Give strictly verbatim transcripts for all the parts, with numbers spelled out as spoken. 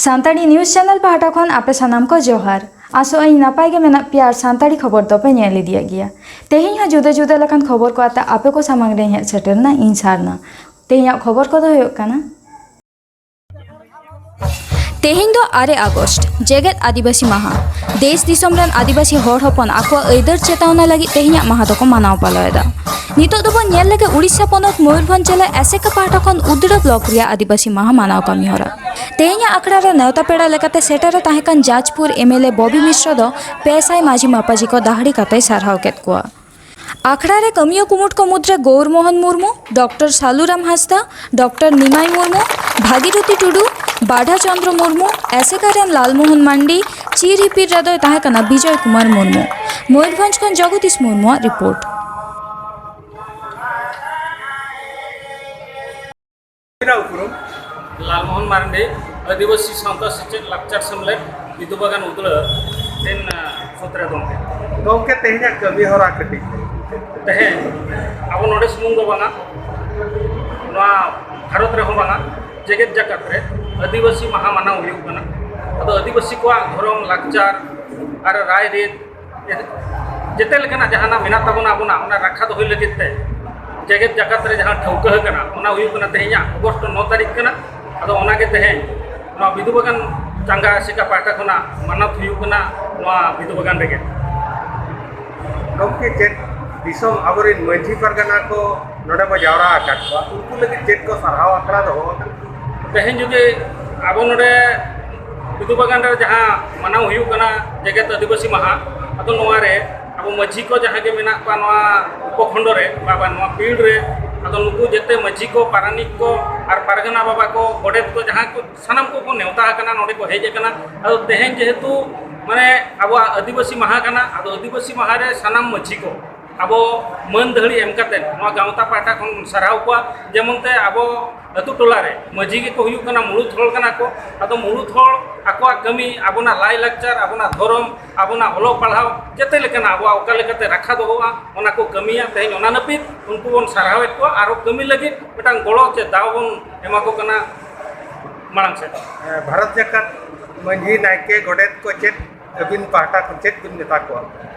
Santali news channel ᱯᱟᱦᱴᱟ ᱠᱷᱚᱱ ᱟᱯᱮ ᱥᱟᱱᱟᱢ ᱠᱚ ᱡᱚᱦᱟᱨ᱾ ᱟᱥᱚᱜ ᱟᱹᱧ ᱱᱟᱯᱟᱭ ᱜᱮ ᱢᱮᱱᱟᱜ ᱯᱮᱭᱟ ᱟᱨ ᱥᱟᱱᱛᱟᱲᱤ ᱠᱷᱚᱵᱚᱨ ᱫᱚᱯᱮ ᱧᱮᱞ ᱤᱫᱤᱭᱮᱫ ᱜᱮᱭᱟ᱾ ᱛᱮᱦᱮᱧ ᱦᱚᱸ ᱡᱩᱫᱟᱹ ᱡᱩᱫᱟᱹ ᱞᱮᱠᱟᱱ ᱠᱷᱚᱵᱚᱨ ᱠᱚ ᱟᱛᱮ ᱟᱯᱮ ᱠᱚ ᱥᱟᱢᱟᱝ ᱨᱮᱧ ᱦᱮᱡ ᱥᱮᱴᱮᱨ ᱮᱱᱟ ᱤᱧ ᱥᱟᱨᱱᱟ᱾ ᱛᱮᱦᱮᱧᱟᱜ ᱠᱷᱚᱵᱚᱨ ᱠᱚᱫᱚ ᱦᱩᱭᱩᱜ ᱠᱟᱱᱟ, ᱛᱮᱦᱮᱧ ᱫᱚ ᱟᱨᱮ ᱟᱜᱚᱥᱴ, ᱡᱮᱜᱮᱛ ᱟᱹᱫᱤᱵᱟᱹᱥᱤ ᱢᱟᱦᱟ᱾ ᱫᱮᱥ ᱫᱤᱥᱚᱢ ᱨᱮᱱ ᱟᱹᱫᱤᱵᱟᱹᱥᱤ ᱦᱚᱲ ᱦᱚᱯᱚᱱ ᱟᱠᱚᱣᱟᱜ ᱟᱹᱭᱫᱟᱹᱨ ᱪᱮᱛᱟᱣᱱᱟ ᱞᱟᱹᱜᱤᱫ ᱛᱮᱦᱮᱧᱟᱜ ᱢᱟᱦᱟ ᱫᱚᱠᱚ ᱢᱟᱱᱟᱣ ᱯᱟᱞᱟᱣ ᱮᱫᱟ᱾ ᱱᱤᱛᱚᱜ ᱫᱚᱵᱚᱱ ᱧᱮᱞ ᱞᱮᱜᱮ ᱩᱲᱤᱥᱥᱟ ᱯᱚᱱᱚᱛ ᱢᱚᱭᱩᱨᱵᱷᱚᱸᱡᱽ ᱡᱮᱞᱟ ᱮᱥᱮᱠᱟ ᱯᱟᱦᱴᱟ ᱠᱷᱚᱱ ᱩᱫᱽᱲᱟ ᱵᱞᱚᱠ ᱨᱮᱭᱟᱜ ᱟᱹᱫᱤᱵᱟᱹᱥᱤ ᱢᱟᱦᱟ ᱢᱟᱱᱟᱣ ᱠᱟᱹᱢᱤ ᱦᱚᱨᱟ᱾ ᱛᱮᱦᱮᱧᱟᱜ ᱟᱠᱷᱲᱟ ᱨᱮ ᱱᱮᱣᱛᱟ ᱯᱮᱲᱟ ᱞᱮᱠᱟᱛᱮ ᱥᱮᱴᱮᱨ ᱮ ᱛᱟᱦᱮᱸ ᱠᱟᱱ Jajpur M L A Bobby ᱢᱤᱥᱨᱚ ᱫᱚ ᱯᱮ ᱥᱟᱭ ᱢᱟᱹᱡᱷᱤ ᱢᱟᱯᱟᱡᱷᱤ ᱠᱚ ᱫᱟᱦᱲᱤ ᱠᱟᱛᱮᱭ ᱥᱟᱨᱦᱟᱣ ᱠᱮᱫ ᱠᱚᱣᱟ᱾ ᱟᱠᱷᱲᱟ ᱨᱮ ᱠᱟᱹᱢᱤᱭᱟᱹ ᱠᱩᱢᱩᱴ ᱠᱚ ᱢᱩᱫᱽᱨᱮ ᱜᱳᱣᱨ ᱢᱳᱦᱚᱱ ᱢᱩᱨᱢᱩ, ᱰᱚᱠᱴᱚᱨ ᱥᱟᱞᱩᱨᱟᱢ ᱦᱟᱸᱥᱫᱟ, ᱰᱚᱠᱴᱚᱨ ᱱᱤᱢᱟᱭ ᱢᱩᱨᱢᱩ, ᱵᱷᱟᱜᱤᱨᱚᱛᱤ ᱴᱩᱰᱩ, ᱵᱟᱰᱷᱟ ᱪᱚᱸᱫᱽᱨᱚ ᱢᱩᱨᱢᱩ, ᱮᱥᱮᱠᱟ ᱨᱮᱱ ᱞᱟᱞᱢᱳᱦᱚᱱ ᱢᱟᱱᱰᱤ, ᱪᱤᱨ ᱦᱤᱯᱤᱲ ᱨᱮᱫᱚᱭ ᱛᱟᱦᱮᱸ ᱠᱟᱱᱟ ᱵᱤᱡᱚᱭ ᱠᱩᱢᱟᱨ ᱢᱩᱨᱢᱩ᱾ ᱢᱚᱭᱩᱨᱵᱷᱚᱸᱡᱽ ᱠᱷᱚᱱ ᱡᱚᱜᱚᱫᱤᱥ ᱢᱩᱨᱢᱩᱣᱟᱜ ᱨᱤᱯᱳᱨᱴ᱾ ᱟᱹᱵᱤᱱᱟᱜ ᱩᱯᱨᱩᱢ? ᱞᱟᱞᱢᱳᱦᱚᱱ ᱢᱟᱨᱱᱰᱤ, ᱟᱹᱫᱤᱵᱟᱹᱥᱤ ᱥᱟᱶᱛᱟ ᱥᱮᱪᱮᱫ ᱞᱟᱠᱪᱟᱨ ᱥᱮᱢᱞᱮᱫ, ᱵᱤᱫᱩ ᱵᱟᱜᱟᱱ ᱩᱫᱽᱲᱟ ᱨᱮᱱ, ᱟ, ᱥᱩᱛᱨᱮ ᱜᱚᱢᱠᱮ᱾ ᱜᱚᱢᱠᱮ, ᱛᱮᱦᱮᱧᱟᱜ ᱠᱟᱹᱢᱤ ᱦᱚᱨᱟ ᱠᱟᱹᱴᱤᱡ᱾ ᱛᱮᱦᱮᱧ ᱟᱵᱚ ᱱᱚᱰᱮ ᱥᱩᱢᱩᱝ ᱫᱚ ᱵᱟᱝᱟ, ᱱᱚᱣᱟ ᱵᱷᱟᱨᱚᱛ ᱨᱮᱦᱚᱸ ᱵᱟᱝᱟ, ᱡᱮᱜᱮᱛ ᱡᱟᱠᱟᱛ ᱨᱮ ᱟᱹᱫᱤᱵᱟᱹᱥᱤ ᱢᱟᱦᱟ ᱢᱟᱱᱟᱣ ᱦᱩᱭᱩᱜ ᱠᱟᱱᱟ᱾ ᱟᱫᱚ ᱟᱹᱫᱤᱵᱟᱹᱥᱤ ᱠᱚᱣᱟᱜ ᱫᱷᱚᱨᱚᱢ, ᱞᱟᱠᱪᱟᱨ ᱟᱨ ᱨᱟᱭᱨᱤᱛ ᱡᱮᱛᱮ ᱞᱮᱠᱟᱱᱟᱜ ᱡᱟᱦᱟᱱᱟᱜ ᱢᱮᱱᱟᱜ ᱛᱟᱵᱚᱱᱟ ᱟᱵᱚᱱᱟᱜ, ᱚᱱᱟ ᱨᱟᱠᱷᱟ ᱫᱚᱦᱚᱭ ᱞᱟᱹᱜᱤᱫ ᱛᱮ ᱡᱮᱜᱮᱛ ᱡᱟᱠᱟᱛ ᱨᱮ ᱡᱟᱦᱟᱸ ᱴᱷᱟᱹᱣᱠᱟᱹ ᱟᱠᱟᱱᱟ, ᱚᱱᱟ ᱦᱩᱭᱩᱜ ᱠᱟᱱᱟ ᱛᱮᱦᱮᱧᱟᱜ ᱚᱜᱚᱥᱴ ᱱᱚ ᱛᱟᱹᱨᱤᱠᱷ ᱠᱟᱱᱟ᱾ ᱟᱫᱚ ᱚᱱᱟᱜᱮ ᱛᱮᱦᱮᱧ ᱱᱚᱣᱟ ᱵᱤᱫᱩ ᱵᱟᱜᱟᱱ ᱪᱟᱸᱜᱟ ᱟᱥᱮᱠᱟ ᱯᱟᱦᱴᱟ ᱠᱷᱚᱱᱟᱜ ᱢᱟᱱᱚᱛ ᱦᱩᱭᱩᱜ ᱠᱟᱱᱟ ᱱᱚᱣᱟ ᱵᱤᱫᱩ ᱵᱟᱜᱟᱱ ᱨᱮᱜᱮ᱾ ᱜᱚᱢᱠᱮ, ᱪᱮᱫ ᱫᱤᱥᱚᱢ ᱟᱵᱚᱨᱮᱱ ᱢᱟᱹᱡᱷᱤ ᱯᱟᱨᱜᱟᱱᱟ ᱠᱚ ᱱᱚᱰᱮ ᱵᱚ ᱡᱟᱣᱨᱟ ᱟᱠᱟᱫ ᱠᱚᱣᱟ, ᱩᱱᱠᱩ ᱞᱟᱹᱜᱤᱫ ᱪᱮᱫ ᱠᱚ ᱥᱟᱨᱦᱟᱣ ᱟᱠᱷᱲᱟ ᱫᱚᱦᱚ ᱟᱠᱟᱱᱟ? ᱛᱮᱦᱮᱧ ᱡᱩᱫᱤ ᱟᱵᱚ ᱱᱚᱰᱮ ᱵᱤᱫᱩ ᱵᱟᱜᱟᱱ ᱨᱮ ᱡᱟᱦᱟᱸ ᱢᱟᱱᱟᱣ ᱦᱩᱭᱩᱜ ᱠᱟᱱᱟ ᱡᱮᱜᱮᱛ ᱟᱹᱫᱤᱵᱟᱹᱥᱤ ᱢᱟᱦᱟ, ᱟᱫᱚ ᱱᱚᱣᱟ ᱨᱮ ᱟᱵᱚ ᱢᱟᱹᱡᱷᱤ ᱠᱚ ᱡᱟᱦᱟᱸ ᱜᱮ ᱢᱮᱱᱟᱜ ᱠᱚᱣᱟ ᱱᱚᱣᱟ ᱩᱯᱚᱠᱷᱚᱸᱰ ᱨᱮ, ᱵᱟ, ᱵᱟ, ᱱᱚᱣᱟ ᱯᱤᱲ ᱨᱮ, ᱟᱫᱚ ᱱᱩᱠᱩ ᱡᱮᱛᱮ ᱢᱟᱹᱡᱷᱤ ᱠᱚ, ᱯᱟᱨᱟᱱᱤᱠ ᱠᱚ ᱟᱨ ᱯᱟᱨᱜᱟᱱᱟ ᱵᱟᱵᱟ ᱠᱚ, ᱜᱚᱰᱮᱛ ᱠᱚ, ᱡᱟᱦᱟᱸ ᱠᱚ ᱥᱟᱱᱟᱢ ᱠᱚᱠᱚ ᱱᱮᱣᱛᱟ ᱟᱠᱟᱱᱟ, ᱱᱚᱰᱮ ᱠᱚ ᱦᱮᱡ ᱟᱠᱟᱱᱟ᱾ ᱟᱫᱚ ᱛᱮᱦᱮᱧ ᱡᱮᱦᱮᱛᱩ ᱢᱟᱱᱮ ᱟᱵᱚᱣᱟᱜ ᱟᱹᱫᱤᱵᱟᱹᱥᱤ ᱢᱟᱦᱟ ᱠᱟᱱᱟ, ᱟᱫᱚ ᱟᱹᱫᱤᱵᱟᱹᱥᱤ ᱢᱟᱦᱟ ᱨᱮ ᱥᱟᱱᱟᱢ ᱢᱟᱹᱡᱷᱤ ᱠᱚ ᱟᱵᱚ ᱢᱟᱹᱱ ᱫᱟᱹᱦᱲᱤ ᱮᱢ ᱠᱟᱛᱮ ᱱᱚᱣᱟ ᱜᱟᱶᱛᱟ ᱯᱟᱦᱴᱟ ᱠᱷᱚᱱ ᱵᱚᱱ ᱥᱟᱨᱦᱟᱣ ᱠᱚᱣᱟ᱾ ᱡᱮᱢᱚᱱ ᱛᱮ ᱟᱵᱚ ᱟᱹᱛᱩ ᱴᱚᱞᱟ ᱨᱮ ᱢᱟᱹᱡᱷᱤ ᱜᱮᱠᱚ ᱦᱩᱭᱩᱜ ᱠᱟᱱᱟ ᱢᱩᱲᱩᱫ ᱦᱚᱲ ᱠᱟᱱᱟ ᱠᱚ᱾ ᱟᱫᱚ ᱢᱩᱲᱩᱫ ᱦᱚᱲ ᱟᱠᱚᱣᱟᱜ ᱠᱟᱹᱢᱤ, ᱟᱵᱚᱱᱟᱜ ᱞᱟᱭᱼᱞᱟᱠᱪᱟᱨ, ᱟᱵᱚᱱᱟᱜ ᱫᱷᱚᱨᱚᱢ, ᱟᱵᱚᱱᱟᱜ ᱚᱞᱚᱜ ᱯᱟᱲᱦᱟᱣ, ᱡᱮᱛᱮ ᱞᱮᱠᱟᱱᱟᱜ ᱟᱵᱚᱣᱟᱜ ᱚᱠᱟ ᱞᱮᱠᱟᱛᱮ ᱨᱟᱠᱷᱟ ᱫᱚᱦᱚᱜᱼᱟ, ᱚᱱᱟ ᱠᱚ ᱠᱟᱹᱢᱤᱭᱟ᱾ ᱛᱮᱦᱮᱧ ᱚᱱᱟ ᱱᱟᱹᱯᱤᱛ ᱩᱱᱠᱩ ᱵᱚᱱ ᱥᱟᱨᱦᱟᱣᱮᱫ ᱠᱚᱣᱟ, ᱟᱨᱚ ᱠᱟᱹᱢᱤ ᱞᱟᱹᱜᱤᱫ ᱢᱤᱫᱴᱟᱝ ᱜᱚᱲᱚ ᱪᱮ ᱫᱟᱣ ᱵᱚᱱ ᱮᱢᱟ ᱠᱚ ᱠᱟᱱᱟ᱾ ᱢᱟᱲᱟᱝ ᱥᱮᱫ᱾ ᱵᱷᱟᱨᱚᱛ ᱡᱟᱠᱟᱛ ᱢᱟᱹᱡᱷᱤ, ᱱᱟᱭᱠᱮ, ᱜᱚᱰᱮᱛ ᱠᱚ ᱪᱮᱫ ᱟᱹᱵᱤᱱ ᱯᱟᱦᱴᱟ ᱠᱷᱚᱱ ᱪᱮᱫ ᱵᱤᱱ ᱢᱮᱛᱟ ᱠᱚᱣᱟ?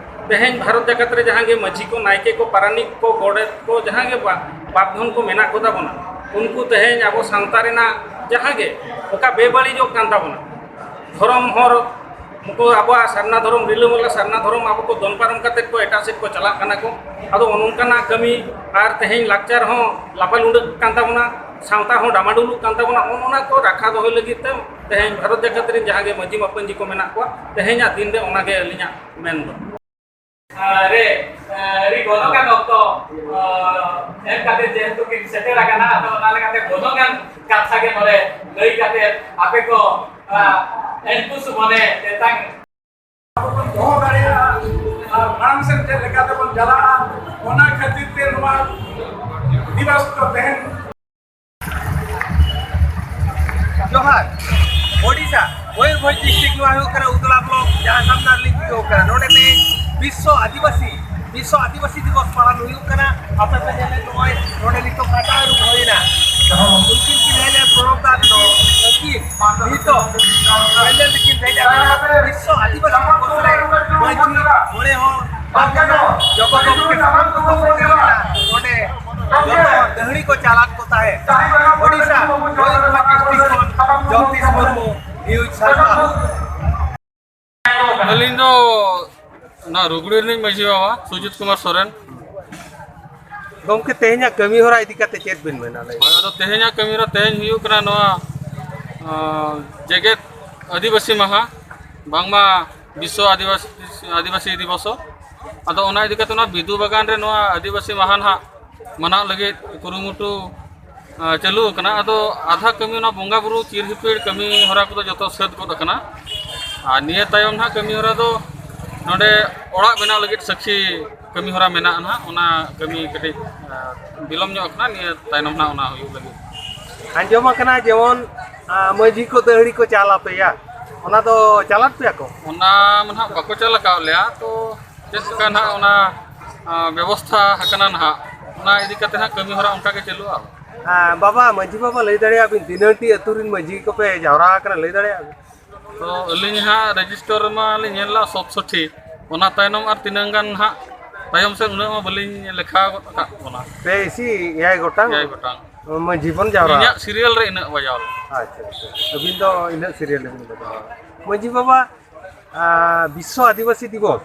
ᱛᱮᱦᱮᱧ ᱵᱷᱟᱨᱚᱛ ᱡᱟᱠᱟᱛ ᱨᱮ ᱡᱟᱦᱟᱸ ᱜᱮ ᱢᱟᱹᱡᱷᱤ ᱠᱚ, ᱱᱟᱭᱠᱮ ᱠᱚ, ᱯᱟᱨᱟᱱᱤᱠ ᱠᱚ, ᱜᱚᱰᱮᱛ ᱠᱚ, ᱡᱟᱦᱟᱸ ᱜᱮ ᱵᱟ-, ᱵᱟᱯ ᱫᱷᱚᱱ ᱠᱚ ᱢᱮᱱᱟᱜ ᱠᱚᱛᱟ ᱵᱚᱱᱟ, ᱩᱱᱠᱩ ᱛᱮᱦᱮᱧ ᱟᱵᱚ ᱥᱟᱶᱛᱟ ᱨᱮᱱᱟᱜ ᱡᱟᱦᱟᱸ ᱜᱮ ᱚᱠᱟ ᱵᱮᱵᱟᱹᱲᱤᱡᱚᱜ ᱠᱟᱱ ᱛᱟᱵᱚᱱᱟ, ᱫᱷᱚᱨᱚᱢ ᱦᱚᱨ, ᱱᱩᱠᱩ ᱟᱵᱚᱣᱟᱜ ᱥᱟᱨᱱᱟ ᱫᱷᱚᱨᱚᱢ, ᱨᱤᱞᱟᱹᱢᱟᱞᱟ ᱥᱟᱨᱱᱟ ᱫᱷᱚᱨᱚᱢ ᱟᱵᱚ ᱠᱚ ᱫᱚᱱ ᱯᱟᱨᱚᱢ ᱠᱟᱛᱮᱫ ᱠᱚ ᱮᱴᱟᱜ ᱥᱮᱫ ᱠᱚ ᱪᱟᱞᱟᱜ ᱠᱟᱱᱟ ᱠᱚ᱾ ᱟᱫᱚ ᱚᱱ-, ᱚᱱᱠᱟᱱᱟᱜ ᱠᱟᱹᱢᱤ ᱟᱨ ᱛᱮᱦᱮᱧ ᱞᱟᱠᱪᱟᱨ ᱦᱚᱸ ᱞᱟᱯᱟᱞᱩᱸᱰᱟᱹᱜ ᱠᱟᱱ ᱛᱟᱵᱚᱱᱟ, ᱥᱟᱶᱛᱟ ᱦᱚᱸ ᱰᱟᱢᱟᱰᱩᱞᱩᱜ ᱠᱟᱱ ᱛᱟᱵᱚᱱᱟ᱾ ᱚᱱ-, ᱚᱱᱟ ᱠᱚ ᱨᱟᱠᱷᱟ ᱫᱚᱦᱚᱭ ᱞᱟᱹᱜᱤᱫ ᱛᱮ ᱛᱮᱦᱮᱧ ᱵᱷᱟᱨᱚᱛ ᱡᱟᱠᱟᱛ ᱨᱮᱱ ᱡᱟᱦᱟᱸ ᱜᱮ ᱢᱟᱹᱡᱷᱤ ᱢᱟᱯᱟᱹᱡᱷᱤ ᱠᱚ ᱢᱮᱱᱟᱜ ᱠᱚᱣᱟ, ᱛᱮᱦᱮᱧᱟᱜ ᱫᱤᱱ ᱨᱮ ᱚᱱᱟ ᱜᱮ ᱟᱹᱞᱤᱧᱟᱜ ᱢᱮᱱ ᱫᱚ᱾ ᱨᱮ, ᱟᱹᱰᱤ ᱜᱚᱱᱚᱝ ᱟᱱ ᱚᱠᱛᱚ, ᱮᱢ ᱠᱟᱛᱮ ᱡᱮᱦᱮᱛᱩ ᱠᱤᱱ ᱥᱮᱴᱮᱨ ᱟᱠᱟᱱᱟ, ᱟᱫᱚ ᱚᱱᱟ ᱞᱮᱠᱟᱛᱮ ᱜᱚᱱᱚᱝ ᱟᱱ ᱠᱟᱛᱷᱟ ᱜᱮ ᱱᱚᱰᱮ ᱞᱟᱹᱭ ᱠᱟᱛᱮ ᱟᱯᱮ ᱠᱚ, ᱟᱸᱠᱩᱥ ᱢᱚᱱᱮ ᱛᱮᱛᱟᱝ ᱵᱚᱱ ᱫᱚᱦᱚ ᱫᱟᱲᱮᱭᱟᱜᱼᱟ ᱟᱨ ᱢᱟᱲᱟᱝ ᱥᱮᱫ ᱪᱮᱫ ᱞᱮᱠᱟ ᱛᱮᱵᱚᱱ ᱪᱟᱞᱟᱜᱼᱟ, ᱚᱱᱟ ᱠᱷᱟᱹᱛᱤᱨ ᱛᱮ ᱱᱚᱣᱟ ᱫᱤᱵᱚᱥ ᱫᱚ ᱛᱮᱦᱮᱧ᱾ ᱡᱚᱦᱟᱨ᱾ ᱳᱰᱤᱥᱟ, ᱢᱚᱭᱩᱨᱵᱷᱚᱸᱡᱽ ᱰᱤᱥᱴᱨᱤᱠᱴ, ᱱᱚᱣᱟ ᱦᱩᱭᱩᱜ ᱠᱟᱱᱟ ᱩᱫᱽᱞᱟ ᱵᱞᱚᱠ, ᱡᱟᱦᱟᱸ ᱥᱟᱢᱱᱟ ᱨᱮᱞᱤᱧ ᱛᱤᱸᱜᱩ ᱠᱟᱱᱟ᱾ ᱱᱚᱰᱮ ᱛᱮ ᱵᱤᱥᱥᱚ ᱟᱹᱫᱤᱵᱟᱹᱥᱤ, ᱵᱤᱥᱥᱚ ᱟᱹᱫᱤᱵᱟᱹᱥᱤ ᱫᱤᱵᱚᱥ ᱯᱟᱞᱚᱱ ᱦᱩᱭᱩᱜ ᱠᱟᱱᱟ᱾ ᱟᱯᱮ ᱯᱮ ᱧᱮᱞᱮᱫ ᱱᱚᱜᱼᱚᱭ ᱱᱚᱰᱮ ᱱᱤᱛᱚᱜ ᱠᱟᱴᱟ ᱟᱹᱨᱩᱵ ᱦᱩᱭᱱᱟ᱾ ᱩᱱᱠᱤᱱ ᱠᱤᱱ ᱦᱮᱡ ᱞᱮᱱ ᱯᱨᱚᱰᱚᱠ ᱫᱟᱨ ᱫᱚ ᱟᱹᱠᱤᱱ ᱱᱤᱛᱚᱜ ᱯᱮᱱᱰᱮᱞ ᱨᱮᱠᱤᱱ ᱦᱮᱡ ᱟᱠᱟᱱᱟ᱾ ᱵᱤᱥᱥᱚ ᱟᱹᱫᱤᱵᱟᱹᱥᱤ ᱫᱤᱵᱚᱥ ᱨᱮ ᱢᱟᱹᱡᱷᱤ, ᱢᱚᱬᱮ ᱦᱚᱲ, ᱡᱚᱛᱚ ᱜᱚᱢᱠᱮ ᱥᱟᱱᱟᱢ ᱠᱚᱠᱚ ᱥᱮᱴᱮᱨ ᱞᱮᱱᱟ ᱱᱚᱰᱮ᱾ ᱡᱚᱛᱚ ᱫᱟᱹᱦᱲᱤ ᱠᱚ ᱪᱟᱞᱟᱜ ᱠᱚ ᱛᱟᱦᱮᱸᱫ᱾ ᱳᱰᱤᱥᱟ, ᱢᱚᱭᱩᱨᱵᱷᱚᱸᱡᱽ ᱰᱤᱥᱴᱨᱤᱠᱴ ᱠᱷᱚᱱ ᱡᱚᱜᱽᱫᱤᱥ ᱢᱩᱨᱢᱩ, ᱱᱤᱭᱩᱡᱽ ᱥᱟᱱᱛᱟᱲ᱾ ᱟᱹᱞᱤᱧ ᱫᱚ ᱚᱱᱟ ᱨᱩᱜᱽᱲᱤ ᱨᱤᱱᱤᱡ ᱢᱟᱹᱡᱷᱤ ᱵᱟᱵᱟ ᱥᱩᱡᱤᱛ ᱠᱩᱢᱟᱨ ᱥᱚᱨᱮᱱ᱾ ᱜᱚᱢᱠᱮ, ᱛᱮᱦᱮᱧᱟᱜ ᱠᱟᱹᱢᱤ ᱦᱚᱨᱟ ᱤᱫᱤ ᱠᱟᱛᱮ ᱪᱮᱫ ᱵᱤᱱ ᱢᱮᱱᱟ? ᱞᱟᱹᱭ ᱦᱳᱭ, ᱟᱫᱚ ᱛᱮᱦᱮᱧᱟᱜ ᱠᱟᱹᱢᱤ ᱦᱚᱨᱟ ᱛᱮᱦᱮᱧ ᱦᱩᱭᱩᱜ ᱠᱟᱱᱟ ᱱᱚᱣᱟ, ᱟᱸ, ᱡᱮᱜᱮᱛ ᱟᱹᱫᱤᱵᱟᱹᱥᱤ ᱢᱟᱦᱟ, ᱵᱟᱝᱢᱟ ᱵᱤᱥᱥᱚ ᱟᱹᱫᱤᱵᱟᱹᱥᱤ, ᱟᱹᱫᱤᱵᱟᱹᱥᱤ ᱫᱤᱵᱚᱥᱚ᱾ ᱟᱫᱚ ᱚᱱᱟ ᱤᱫᱤ ᱠᱟᱛᱮ ᱱᱚᱣᱟ ᱵᱤᱫᱩ ᱵᱟᱜᱟᱱ ᱨᱮ ᱱᱚᱣᱟ ᱟᱹᱫᱤᱵᱟᱹᱥᱤ ᱢᱟᱦᱟ ᱱᱟᱦᱟᱜ ᱢᱟᱱᱟᱣ ᱞᱟᱹᱜᱤᱫ ᱠᱩᱨᱩᱢᱩᱴᱩ, ᱟᱸ, ᱪᱟᱹᱞᱩ ᱟᱠᱟᱱᱟ᱾ ᱟᱫᱚ ᱟᱫᱷᱟ ᱠᱟᱹᱢᱤ ᱚᱱᱟ ᱵᱚᱸᱜᱟ ᱵᱩᱨᱩ ᱪᱤᱨ ᱦᱤᱯᱤᱲ ᱠᱟᱹᱢᱤ ᱦᱚᱨᱟ ᱠᱚᱫᱚ ᱡᱚᱛᱚ ᱥᱟᱹᱛ ᱜᱚᱫ ᱟᱠᱟᱱᱟ᱾ ᱟᱨ ᱱᱤᱭᱟᱹ ᱛᱟᱭᱚᱢ ᱱᱟᱦᱟᱜ ᱠᱟᱹᱢᱤ ᱦᱚᱨᱟ ᱫᱚ ᱱᱚᱰᱮ ᱚᱲᱟᱜ ᱵᱮᱱᱟᱣ ᱞᱟᱹᱜᱤᱫ ᱥᱟᱹᱠᱷᱤ ᱠᱟᱹᱢᱤ ᱦᱚᱨᱟ ᱢᱮᱱᱟᱜᱼᱟ ᱱᱟᱦᱟᱜ, ᱚᱱᱟ ᱠᱟᱹᱢᱤ ᱠᱟᱹᱴᱤᱡ, ᱟᱸ, ᱵᱤᱞᱚᱢ ᱧᱚᱜ ᱟᱠᱟᱱᱟ᱾ ᱱᱤᱭᱟᱹ ᱛᱟᱭᱱᱚᱢ ᱱᱟᱦᱟᱜ ᱚᱱᱟ ᱦᱩᱭᱩᱜ ᱞᱟᱹᱜᱤᱫ᱾ ᱟᱸᱡᱚᱢ ᱟᱠᱟᱱᱟ ᱡᱮᱢᱚᱱ, ᱟᱸ, ᱢᱟᱹᱡᱷᱤ ᱠᱚ ᱫᱟᱹᱦᱲᱤ ᱠᱚ ᱪᱟᱞ ᱟᱯᱮᱭᱟ, ᱚᱱᱟ ᱫᱚ ᱪᱟᱞᱟᱫ ᱯᱮᱭᱟ ᱠᱚ? ᱚᱱᱟ ᱢᱟ ᱱᱟᱦᱟᱜ ᱵᱟᱠᱚ ᱪᱟᱞ ᱟᱠᱟᱫ ᱞᱮᱭᱟ, ᱛᱚ ᱪᱮᱫ ᱞᱮᱠᱟ ᱱᱟᱦᱟᱜ ᱚᱱᱟ, ᱟᱸ, ᱵᱮᱵᱚᱥᱛᱷᱟ ᱟᱠᱟᱱᱟ ᱱᱟᱦᱟᱜ, ᱚᱱᱟ ᱤᱫᱤ ᱠᱟᱛᱮ ᱱᱟᱦᱟᱜ ᱠᱟᱹᱢᱤ ᱦᱚᱨᱟ ᱚᱱᱠᱟ ᱜᱮ ᱪᱟᱹᱞᱩᱜᱼᱟ᱾ ᱟᱨ ᱵᱟᱵᱟ, ᱢᱟᱹᱡᱷᱤ ᱵᱟᱵᱟ, ᱞᱟᱹᱭ ᱫᱟᱲᱮᱭᱟᱜᱼᱟ ᱵᱤᱱ ᱛᱤᱱᱟᱹᱝ ᱴᱤ ᱟᱹᱛᱩ ᱨᱤᱱ ᱢᱟᱹᱡᱷᱤ ᱠᱚᱯᱮ ᱡᱟᱣᱨᱟ ᱟᱠᱟᱱᱟ, ᱞᱟᱹᱭ ᱫᱟᱲᱮᱭᱟᱜᱼᱟ ᱵᱤᱱ? ᱛᱚ ᱟᱹᱞᱤᱧ ᱦᱟᱸᱜ ᱨᱮᱡᱤᱥᱴᱟᱨ ᱨᱮᱢᱟ ᱞᱤᱧ ᱧᱮᱞ ᱞᱮᱫᱼᱟ ᱥᱚᱛᱥᱚᱴᱷᱤ, ᱚᱱᱟ ᱛᱟᱭᱱᱚᱢ ᱟᱨ ᱛᱤᱱᱟᱹᱝ ᱜᱟᱱ ᱦᱟᱸᱜ ᱛᱟᱭᱚᱢ ᱥᱮᱫ ᱩᱱᱟᱹᱜ ᱢᱟ ᱵᱟᱹᱞᱤᱧ ᱞᱮᱠᱷᱟ ᱜᱚᱫ ᱟᱠᱟᱫ ᱵᱚᱱᱟ᱾ ᱯᱮ ᱤᱥᱤ ᱮᱭᱟᱭ ᱜᱚᱴᱟᱝ? ᱮᱭᱟᱭ ᱜᱚᱴᱟᱝ᱾ ᱢᱟᱹᱡᱷᱤ ᱵᱚᱱ ᱡᱟᱣᱨᱟ᱾ ᱤᱧᱟᱹᱜ ᱥᱤᱨᱤᱭᱟᱞ ᱨᱮ ᱤᱱᱟᱹᱜ ᱵᱟᱡᱟᱣ ᱞᱮᱱᱟ᱾ ᱟᱪᱪᱷᱟ, ᱟᱪᱪᱷᱟ᱾ ᱟᱹᱵᱤᱱ ᱫᱚ ᱤᱱᱟᱹᱜ ᱥᱤᱨᱤᱭᱟᱞ ᱨᱮᱵᱤᱱ ᱵᱟᱡᱟᱣᱟ᱾ ᱢᱟᱹᱡᱷᱤ ᱵᱟᱵᱟ, ᱟᱨ ᱵᱤᱥᱥᱚ ᱟᱹᱫᱤᱵᱟᱹᱥᱤ ᱫᱤᱵᱚᱥ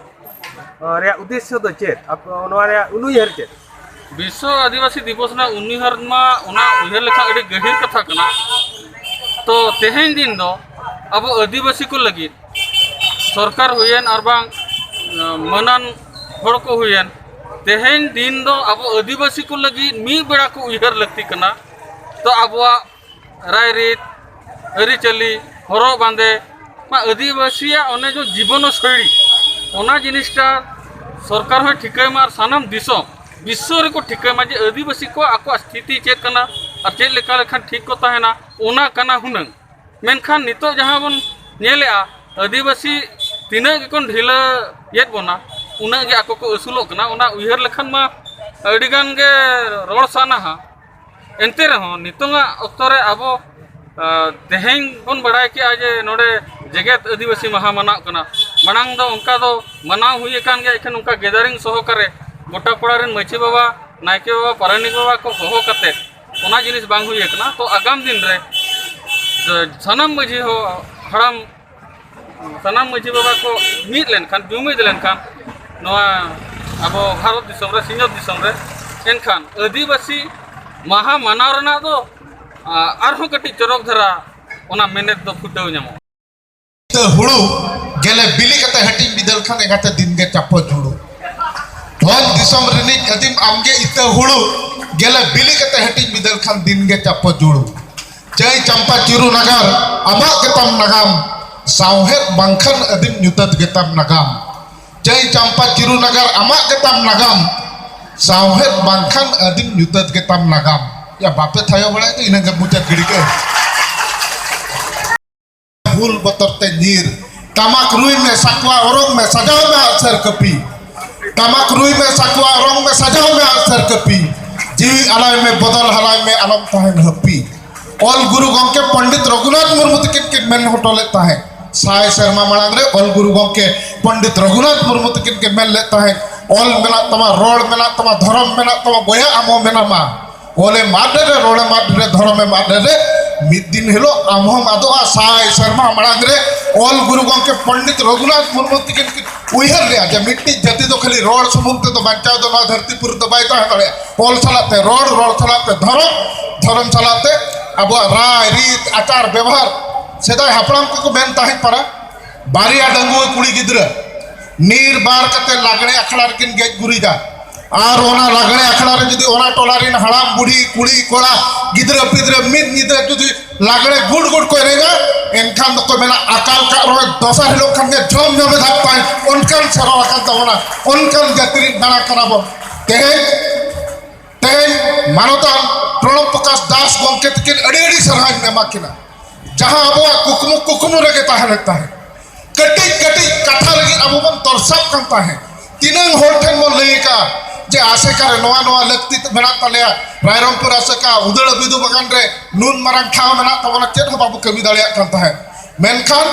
ᱨᱮᱭᱟᱜ ᱩᱫᱽᱫᱮᱥᱥᱚ ᱫᱚ ᱪᱮᱫ? ᱟᱯ-, ᱱᱚᱣᱟ ᱨᱮᱭᱟᱜ ᱩᱱᱩᱭᱦᱟᱹᱨ ᱪᱮᱫ? ᱵᱤᱥᱥᱚ ᱟᱹᱫᱤᱵᱟᱹᱥᱤ ᱫᱤᱵᱚᱥ ᱨᱮᱱᱟᱜ ᱩᱱᱩᱭᱦᱟᱹᱨ ᱢᱟ ᱚᱱᱟ ᱩᱭᱦᱟᱹᱨ ᱞᱮᱠᱷᱟᱱ ᱟᱹᱰᱤ ᱜᱟᱹᱦᱤᱨ ᱠᱟᱛᱷᱟ ᱠᱟᱱᱟ᱾ ᱛᱚ ᱛᱮᱦᱮᱧ ᱫᱤᱱ ᱫᱚ ᱟᱵᱚ ᱟᱹᱫᱤᱵᱟᱹᱥᱤ ᱠᱚ ᱞᱟᱹᱜᱤᱫ ᱥᱚᱨᱠᱟᱨ ᱦᱩᱭᱮᱱ ᱟᱨ ᱵᱟᱝ, ᱟᱸ, ᱢᱟᱹᱱᱟᱱ ᱦᱚᱲ ᱠᱚ ᱦᱩᱭᱮᱱ, ᱛᱮᱦᱮᱧ ᱫᱤᱱ ᱫᱚ ᱟᱵᱚ ᱟᱹᱫᱤᱵᱟᱹᱥᱤ ᱠᱚ ᱞᱟᱹᱜᱤᱫ ᱢᱤᱫ ᱵᱮᱲᱟ ᱠᱚ ᱩᱭᱦᱟᱹᱨ ᱞᱟᱹᱠᱛᱤ ᱠᱟᱱᱟ᱾ ᱛᱚ ᱟᱵᱚᱣᱟᱜ ᱨᱟᱭᱨᱤᱛ, ᱟᱹᱨᱤᱪᱟᱹᱞᱤ, ᱦᱚᱨᱚᱜ ᱵᱟᱸᱫᱮ, ᱢᱟ ᱟᱹᱫᱤᱵᱟᱹᱥᱤᱭᱟᱜ ᱚᱱᱮ ᱡᱚ ᱡᱤᱵᱚᱱ ᱥᱳᱭᱞᱤ, ᱚᱱᱟ ᱡᱤᱱᱤᱥᱴᱟ ᱥᱚᱨᱠᱟᱨ ᱦᱚᱸᱭ ᱴᱷᱤᱠᱟᱹᱭ ᱢᱟ ᱟᱨ ᱥᱟᱱᱟᱢ ᱫᱤᱥᱚᱢ, ᱵᱤᱥᱥᱚ ᱨᱮᱠᱚ ᱴᱷᱤᱠᱟᱹᱭ ᱢᱟ ᱡᱮ ᱟᱹᱫᱤᱵᱟᱹᱥᱤ ᱠᱚᱣᱟᱜ ᱟᱠᱚᱣᱟᱜ ᱥᱛᱷᱤᱛᱤ ᱪᱮᱫ ᱠᱟᱱᱟ ᱟᱨ ᱪᱮᱫ ᱞᱮᱠᱟ ᱞᱮᱠᱷᱟᱱ ᱴᱷᱤᱠ ᱠᱚ ᱛᱟᱦᱮᱱᱟ, ᱚᱱᱟ ᱠᱟᱱᱟ ᱦᱩᱱᱟᱹᱝ᱾ ᱢᱮᱱᱠᱷᱟᱱ ᱱᱤᱛᱚᱜ ᱡᱟᱦᱟᱸ ᱵᱚᱱ ᱧᱮᱞᱮᱜᱼᱟ, ᱟᱹᱫᱤᱵᱟᱹᱥᱤ ᱛᱤᱱᱟᱹᱜ ᱜᱮᱠᱚ ᱰᱷᱤᱞᱟᱹᱭᱮᱫ ᱵᱚᱱᱟ, ᱩᱱᱟᱹᱜ ᱜᱮ ᱟᱠᱚ ᱠᱚ ᱟᱹᱥᱩᱞᱚᱜ ᱠᱟᱱᱟ᱾ ᱚᱱᱟ ᱩᱭᱦᱟᱹᱨ ᱞᱮᱠᱷᱟᱱ ᱢᱟ ᱟᱹᱰᱤᱜᱟᱱ ᱜᱮ ᱨᱚᱲ ᱥᱟᱱᱟᱣᱟ᱾ ᱮᱱᱛᱮ ᱨᱮᱦᱚᱸ ᱱᱤᱛᱚᱝᱟᱜ ᱚᱠᱛᱚ ᱨᱮ ᱟᱵᱚ, ᱟ, ᱛᱮᱦᱮᱧ ᱵᱚᱱ ᱵᱟᱲᱟᱭ ᱠᱮᱜᱼᱟ ᱡᱮ ᱱᱚᱰᱮ ᱡᱮᱜᱮᱛ ᱟᱹᱫᱤᱵᱟᱹᱥᱤ ᱢᱟᱦᱟ ᱢᱟᱱᱟᱣ ᱠᱟᱱᱟ᱾ ᱢᱟᱲᱟᱝ ᱫᱚ ᱚᱱᱠᱟ ᱫᱚ ᱢᱟᱱᱟᱣ ᱦᱩᱭ ᱟᱠᱟᱱ ᱜᱮᱭᱟ, ᱮᱱᱠᱷᱟᱱ ᱚᱱᱠᱟ ᱜᱮᱫᱟᱨᱤᱝ ᱥᱚᱦᱚᱠᱟᱨᱮ ᱜᱚᱴᱟ ᱯᱟᱲᱟ ᱨᱮᱱ ᱢᱟᱹᱡᱷᱤ ᱵᱟᱵᱟ, ᱱᱟᱭᱠᱮ ᱵᱟᱵᱟ, ᱯᱟᱨᱟᱱᱤᱠ ᱵᱟᱵᱟ ᱠᱚ ᱦᱚᱦᱚ ᱠᱟᱛᱮ ᱚᱱᱟ ᱡᱤᱱᱤᱥ ᱵᱟᱝ ᱦᱩᱭ ᱟᱠᱟᱱᱟ᱾ ᱛᱚ ᱟᱜᱟᱢ ᱫᱤᱱ ᱨᱮ ᱥᱟᱱᱟᱢ ᱢᱟᱹᱡᱷᱤ ᱦᱚ-, ᱦᱟᱲᱟᱢ, ᱥᱟᱱᱟᱢ ᱢᱟᱹᱡᱷᱤ ᱵᱟᱵᱟ ᱠᱚ ᱢᱤᱫ ᱞᱮᱱᱠᱷᱟᱱ, ᱡᱩᱢᱤᱫ ᱞᱮᱱᱠᱷᱟᱱ, ᱱᱚᱣᱟ ᱟᱵᱚ ᱵᱷᱟᱨᱚᱛ ᱫᱤᱥᱚᱢ ᱨᱮ, ᱥᱤᱧᱚᱛ ᱫᱤᱥᱚᱢ ᱨᱮ, ᱮᱱᱠᱷᱟᱱ ᱟᱹᱫᱤᱵᱟᱹᱥᱤ ᱢᱟᱦᱟ ᱢᱟᱱᱟᱣ ᱨᱮᱱᱟᱜ ᱫᱚ, ᱟ, ᱟᱨᱦᱚᱸ ᱠᱟᱹᱴᱤᱡ ᱪᱚᱨᱚᱠ ᱫᱷᱟᱨᱟ ᱚᱱᱟ ᱢᱮᱱᱮᱛ ᱫᱚ ᱯᱷᱩᱴᱟᱹᱣ ᱧᱟᱢᱚᱜᱼᱟ᱾ ᱤᱛᱟᱹ ᱦᱩᱲᱩ ᱜᱮᱞᱮ ᱵᱤᱞᱤ ᱠᱟᱛᱮ ᱦᱟᱹᱴᱤᱧ ᱵᱤᱫᱟᱹᱞ ᱠᱷᱟᱱ ᱮᱸᱜᱟᱛᱮ ᱫᱤᱱ ᱜᱮ ᱪᱟᱯᱚ ᱡᱩᱲᱩ᱾ ᱫᱷᱚᱱ ᱫᱤᱥᱚᱢ ᱨᱤᱱᱤᱡ ᱟᱹᱫᱤᱢ ᱟᱢᱜᱮ ᱤᱛᱟᱹ ᱦᱩᱲᱩ ᱜᱮᱞᱮ ᱵᱤᱞᱤ ᱠᱟᱛᱮ ᱦᱟᱹᱴᱤᱧ ᱵᱤᱫᱟᱹᱞ ᱠᱷᱟᱱ ᱫᱤᱱ ᱜᱮ ᱪᱟᱯᱚ ᱡᱩᱲᱩ᱾ ᱪᱟᱹᱭ ᱪᱟᱢᱯᱟ ᱪᱤᱨᱩ ᱱᱟᱜᱟᱨ ᱟᱢᱟᱜ ᱜᱮᱛᱟᱢ ᱱᱟᱜᱟᱢ, ᱥᱟᱶᱦᱮᱫ ᱵᱟᱝᱠᱷᱟᱱ ᱟᱹᱫᱤᱢ ᱧᱩᱛᱟᱹᱛ ᱜᱮᱛᱟᱢ ᱱᱟᱜᱟᱢ᱾ ᱪᱟᱹᱭ ᱪᱟᱢᱯᱟ ᱪᱤᱨᱩ ᱱᱟᱜᱟᱨ ᱟᱢᱟᱜ ᱜᱮᱛᱟᱢ ᱱᱟᱜᱟᱢ, ᱥᱟᱶᱦᱮᱫ ᱵᱟᱝᱠᱷᱟᱱ ᱟᱹᱫᱤᱢ ᱧᱩᱛᱟᱹᱛ ᱜᱮᱛᱟᱢ ᱱᱟᱜᱟᱢ᱾ ᱭᱟ ᱵᱟᱯᱮ ᱛᱷᱟᱭᱚ ᱵᱟᱲᱟᱭ ᱫᱚ ᱤᱱᱟᱹ ᱜᱮ ᱢᱩᱪᱟᱹᱫ ᱜᱤᱰᱤ ᱠᱟᱜ᱾ ᱦᱩᱞ ᱵᱚᱛᱚᱨ ᱛᱮ ᱧᱤᱨ᱾ ᱴᱟᱢᱟᱠ ᱨᱩᱭ ᱢᱮ, ᱥᱟᱠᱣᱟ ᱚᱨᱚᱝ ᱢᱮ, ᱥᱟᱡᱟᱣ ᱢᱮ ᱟᱜᱼᱥᱟᱨ ᱠᱟᱹᱯᱤ᱾ ᱴᱟᱢᱟᱠ ᱨᱩᱭ ᱢᱮ, ᱥᱟᱠᱣᱟ ᱚᱨᱚᱝ ᱢᱮ, ᱥᱟᱡᱟᱣ ᱢᱮ ᱟᱜᱼᱥᱟᱨ ᱠᱟᱹᱯᱤ᱾ ᱡᱤᱣᱤ ᱟᱞᱟᱭ ᱢᱮ, ᱵᱚᱫᱚᱞ ᱦᱟᱞᱟᱭ ᱢᱮ, ᱟᱞᱚᱢ ᱛᱟᱦᱮᱱ ᱦᱟᱹᱯᱤ᱾ ᱚᱞ ᱜᱩᱨᱩ ᱜᱚᱢᱠᱮ ᱯᱚᱱᱰᱤᱛ ᱨᱚᱜᱷᱩᱱᱟᱛᱷ ᱢᱩᱨᱢᱩ ᱛᱟᱹᱠᱤᱱ ᱠᱤᱱ ᱢᱮᱱ ᱦᱚᱴᱚ ᱞᱮᱫ ᱛᱟᱦᱮᱸᱫ, ᱥᱟᱭ ᱥᱮᱨᱢᱟ ᱢᱟᱲᱟᱝ ᱨᱮ ᱚᱞ ᱜᱩᱨᱩ ᱜᱚᱢᱠᱮ ᱯᱚᱱᱰᱤᱛ ᱨᱚᱜᱷᱩᱱᱟᱛᱷ ᱢᱩᱨᱢᱩ ᱛᱟᱹᱠᱤᱱ ᱠᱤᱱ ᱢᱮᱱ ᱞᱮᱫ ᱛᱟᱦᱮᱸᱫ, "ᱚᱞ ᱢᱮᱱᱟᱜ ᱛᱟᱢᱟ, ᱨᱚᱲ ᱢᱮᱱᱟᱜ ᱛᱟᱢᱟ, ᱫᱷᱚᱨᱚᱢ ᱢᱮᱱᱟᱜ ᱛᱟᱢᱟ, ᱵᱚᱭᱦᱟ ᱟᱢ ᱦᱚᱸ ᱢᱮᱱᱟᱢᱟ᱾ ᱚᱞᱮᱢ ᱟᱫ ᱞᱮᱨᱮ, ᱨᱚᱲᱮᱢ ᱟᱫ ᱞᱮᱨᱮ, ᱫᱷᱚᱨᱚᱢᱮᱢ ᱟᱫ ᱞᱮᱨᱮ, ᱢᱤᱫ ᱫᱤᱱ ᱦᱤᱞᱳᱜ ᱟᱢ ᱦᱚᱸᱢ ᱟᱫᱚᱜᱼᱟ᱾" ᱥᱟᱭ ᱥᱮᱨᱢᱟ ᱢᱟᱲᱟᱝ ᱨᱮ ᱚᱞ ᱜᱩᱨᱩ ᱜᱚᱢᱠᱮ ᱯᱚᱱᱰᱤᱛ ᱨᱚᱜᱷᱩᱱᱟᱛᱷ ᱢᱩᱨᱢᱩ ᱛᱟᱹᱠᱤᱱ ᱠᱤᱱ ᱩᱭᱦᱟᱹᱨ ᱞᱮᱫᱼᱟ ᱡᱮ ᱢᱤᱫᱴᱤᱡ ᱡᱟᱹᱛᱤ ᱫᱚ ᱠᱷᱟᱹᱞᱤ ᱨᱚᱲ ᱥᱩᱢᱩᱝ ᱛᱮᱫᱚ ᱵᱟᱧᱪᱟᱣ ᱫᱚ ᱱᱚᱣᱟ ᱫᱷᱟᱹᱨᱛᱤ ᱯᱩᱨᱤ ᱫᱚ ᱵᱟᱭ ᱛᱟᱦᱮᱸ ᱫᱟᱲᱮᱭᱟᱜᱼᱟ᱾ ᱚᱞ ᱥᱟᱞᱟᱜ ᱛᱮ ᱨᱚᱲ, ᱨᱚᱲ ᱥᱟᱞᱟᱜ ᱛᱮ ᱫᱷᱚᱨᱚᱢ, ᱫᱷᱚᱨᱚᱢ ᱥᱟᱞᱟᱜ ᱛᱮ ᱟᱵᱚᱣᱟᱜ ᱨᱟᱭ ᱨᱤᱛ ᱟᱪᱟᱨ ᱵᱮᱵᱚᱦᱟᱨ᱾ ᱥᱮᱫᱟᱭ ᱦᱟᱯᱲᱟᱢ ᱠᱚᱠᱚ ᱢᱮᱱ ᱛᱟᱦᱮᱸᱫ ᱯᱟᱨᱟ, ᱵᱟᱨᱭᱟ ᱰᱟᱺᱜᱩᱣᱟᱹ ᱠᱩᱲᱤ ᱜᱤᱫᱽᱨᱟᱹ ᱱᱤᱨᱵᱟᱨ ᱠᱟᱛᱮ ᱞᱟᱜᱽᱲᱮ ᱟᱠᱷᱲᱟ ᱨᱮᱠᱤᱱ ᱜᱮᱡ ᱜᱩᱨᱤᱡᱟ, ᱟᱨ ᱚᱱᱟ ᱞᱟᱜᱽᱲᱮ ᱟᱠᱷᱲᱟ ᱨᱮ ᱡᱩᱫᱤ ᱚᱱᱟ ᱴᱚᱞᱟ ᱨᱮᱱ ᱦᱟᱲᱟᱢ ᱵᱩᱲᱦᱤ, ᱠᱩᱲᱤ ᱠᱚᱲᱟ, ᱜᱤᱫᱽᱨᱟᱹ ᱯᱤᱫᱽᱨᱟᱹ ᱢᱤᱫ ᱧᱤᱫᱟᱹ ᱡᱩᱫᱤ ᱞᱟᱜᱽᱲᱮ ᱜᱩᱰ ᱜᱩᱰ ᱠᱚ ᱮᱱᱮᱡᱟ, ᱮᱱᱠᱷᱟᱱ ᱫᱚᱠᱚ ᱢᱮᱱᱟ, "ᱟᱠᱟᱞ ᱠᱟᱜ ᱨᱚᱦᱚᱭ ᱫᱚᱥᱟᱨ ᱦᱤᱞᱳᱜ ᱠᱷᱟᱱ ᱜᱮ ᱡᱷᱚᱢ ᱡᱷᱚᱢᱮ ᱫᱟᱜ ᱛᱟᱭ᱾" ᱚᱱᱠᱟᱱ ᱥᱮᱨᱣᱟ ᱠᱟᱱ ᱛᱟᱵᱚᱱᱟ, ᱚᱱᱠᱟᱱ ᱡᱟᱹᱛᱤ ᱨᱤᱱ ᱫᱟᱬᱟ ᱠᱟᱱᱟ ᱵᱚᱱ᱾ ᱛᱮᱦᱮᱧ, ᱛᱮᱦᱮᱧ ᱢᱟᱱᱚᱛᱟᱱ ᱯᱨᱚᱬᱚᱵᱽ ᱯᱨᱚᱠᱟᱥ ᱫᱟᱥ ᱜᱚᱢᱠᱮ ᱛᱟᱹᱠᱤᱱ ᱟᱹᱰᱤ ᱟᱹᱰᱤ ᱥᱟᱨᱦᱟᱣ ᱤᱧ ᱮᱢᱟ ᱠᱤᱱᱟ, ᱡᱟᱦᱟᱸ ᱟᱵᱚᱣᱟᱜ ᱠᱩᱠᱢᱩ, ᱠᱩᱠᱢᱩ ᱨᱮᱜᱮ ᱛᱟᱦᱮᱸ ᱞᱮᱱ ᱛᱟᱦᱮᱸᱫ᱾ ᱠᱟᱹᱴᱤᱡ ᱠᱟᱹᱴᱤᱡ ᱠᱟᱛᱷᱟ ᱞᱟᱹᱜᱤᱫ ᱟᱵᱚ ᱵᱚᱱ ᱛᱚᱨᱥᱟᱜ ᱠᱟᱱ ᱛᱟᱦᱮᱸᱫ᱾ ᱛᱤᱱᱟᱹᱝ ᱦᱚᱲ ᱴᱷᱮᱱ ᱵᱚᱱ ᱞᱟᱹᱭ ᱟᱠᱟᱫᱼᱟ ᱡᱮ ᱟᱥᱮᱠᱟ ᱨᱮ ᱱᱚᱣᱟ ᱱᱚᱣᱟ ᱞᱟᱹᱠᱛᱤ ᱢᱮᱱᱟᱜ ᱛᱟᱞᱮᱭᱟ, ᱨᱟᱭᱨᱚᱝᱯᱩᱨ ᱟᱥᱮᱠᱟ, ᱩᱫᱟᱹᱲᱟ ᱵᱤᱫᱩ ᱵᱟᱜᱟᱱ ᱨᱮ ᱱᱩᱱ ᱢᱟᱨᱟᱝ ᱴᱷᱟᱶ ᱢᱮᱱᱟᱜ ᱛᱟᱵᱚᱱᱟ, ᱪᱮᱫ ᱦᱚᱸ ᱵᱟᱵᱚ ᱠᱟᱹᱢᱤ ᱫᱟᱲᱮᱭᱟᱜ ᱠᱟᱱ ᱛᱟᱦᱮᱸᱫ᱾ ᱢᱮᱱᱠᱷᱟᱱ